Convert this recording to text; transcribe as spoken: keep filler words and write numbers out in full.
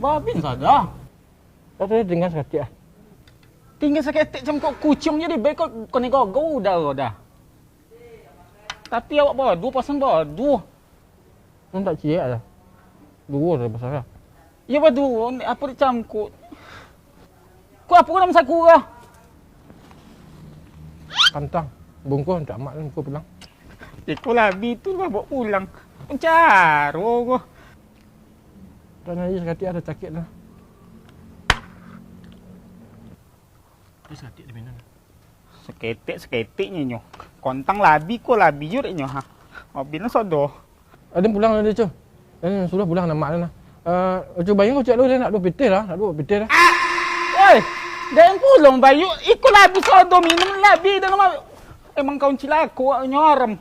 Babin sada. Tapi tingga saketek ah. Tingga saketek cam kok kuciang jadi baik kok kena gogou dah dah. Tapi awak bawa duo pasang bawa duo. Kan tak ciek lah. Duo dah besar lah. Ya baduo, apa dicangkuk? Kok apa kau dalam saku kah? Kantang. Bungkuh untuk amak dan bungkuh pulang. Iko labi tu lah bawa pulang. Mencaro ko. Tanah air sakit ada sakit lah. Dia sakit di mana? Saketek-saketeknyo nyo. Kontang labi ko labi juo dek nyo ha. Abinlah sodo. Aden pulang lah dia, Cu. Eh, sudah pulang nama dia nah. Eh, Cu Bayang kau cak lu dia nak duo pitih lah, nak duo pitih lah. Oi, den pulang Bayu, iko labi sodo minum labi dah nama. Emang kau cilako nyoram.